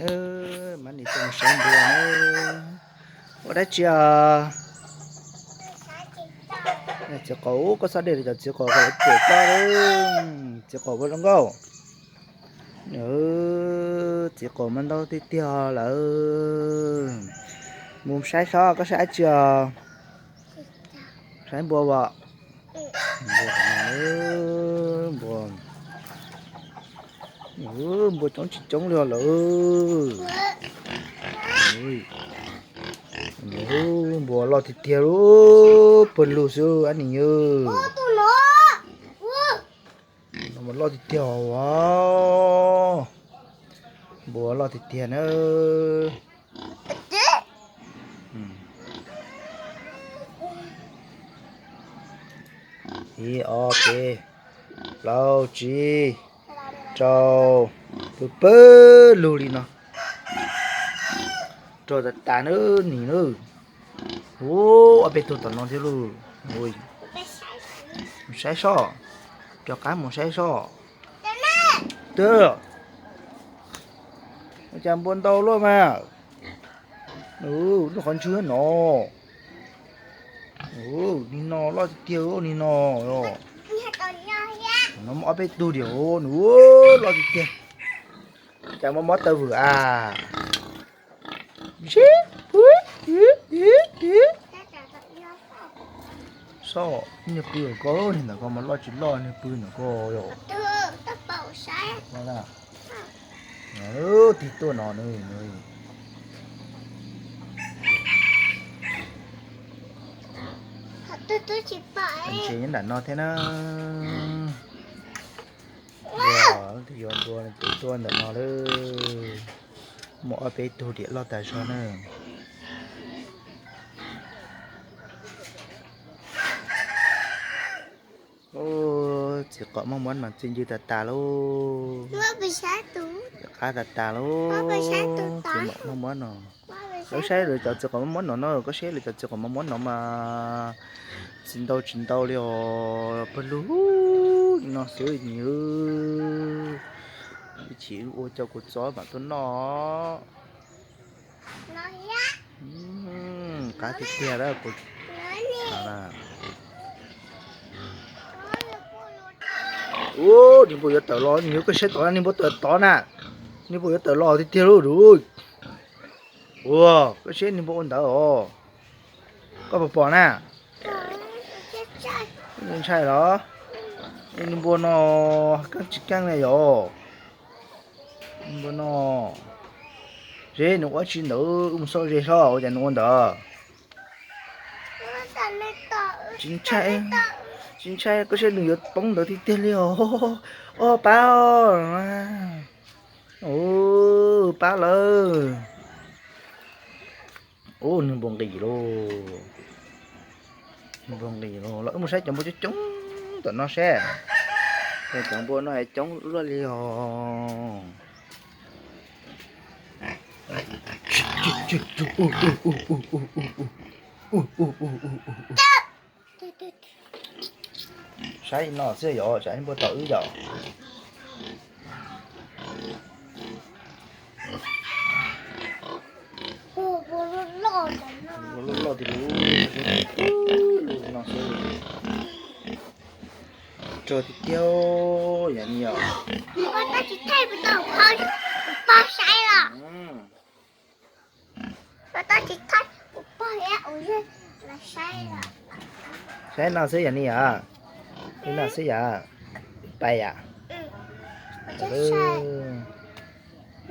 Mab nim tuaj mus saib npua na. Ua dab tsi os? Txiv qaum, koj txhob de cov txiv qaum kom lawv cem koj. Txiv qaum ua zoo nkauj. Txiv qaum mas ntau tiag tiag lawm. Mus saib sob, koj saib dab tsi os? Saib npua as. Npua, npua coob tsis coob li lawm. Npua loj tiag tiag lub pawg lug xwb ab nim yog. Loj tiag tiag os. Npua loj tiag tiag na. Ib ob peb plaub tsib rau, pawg pawg lug li no. Rog tas tas na, nim na. Ub, ob peb tug tom no thiab lauj. Mus saib sob, rov qab mus saib sob. Ua cas npua ntau luaj mas. Lub qhov ntswg no. Nim no loj tiag tiag nim no. No muaj ob peb tug diam, nws loj tiag tiag. Cas muaj mob taw vwm a. Sob, niag pw ntawm ko, niag ntawm ko mas loj tsis loj, niag pw ntawm ko yom. Tig tuaj no nws. Ntses nyob nram no thiab na. Yog leej twg yuav npua tig tuaj ntawm no lawm. Muaj ob peb tug diam loj tas zog na. Txiv qaum maj muab no txi ncw tas tas lauj. Qab tas tas lauj. Txiv qaum maj muab no. Koj saib lawv cov txiv qaum maj muab no na, koj saib lawv cov txiv qaum maj muab no mas tsis ntau tsis ntau li os, pawg lug li no xwb nws. Ib chim ua cov kua txob mam tuaj noj. Qab tiag tiag. Ub, niag npua yuav tawm los, niag npua, koj saib tod, niag npua tawm tod na. Niag npua yuav tawm los tiag tiag lauj. Ua, koj saib niag npua ua ntawd os. Koj puas pom na? Ntshai los? Niag npua no keej tsis keej na yom. Npua no, ze nws ua tsi ntawd, wb mus xauj ze sob ua cas nws ua ntawd. Tsis ntshai, tsis ntshai, koj saib nws yuav poob ntawd tiag tiag li os. Ob pab, pab lawm. Ub, niag npua nqis lauj. Npua nqis lauj, los wb mus saib cov npua coob coob tom no seb. Cov npua no es coob luaj li os. Saib no xwb yog tsam npua tom wb yom. Loj loj tiag li no xwb. Rog tiag tiag, yam ni yom. Saib no xwb yam ni yom. Saib no xwb yom. Pais yom.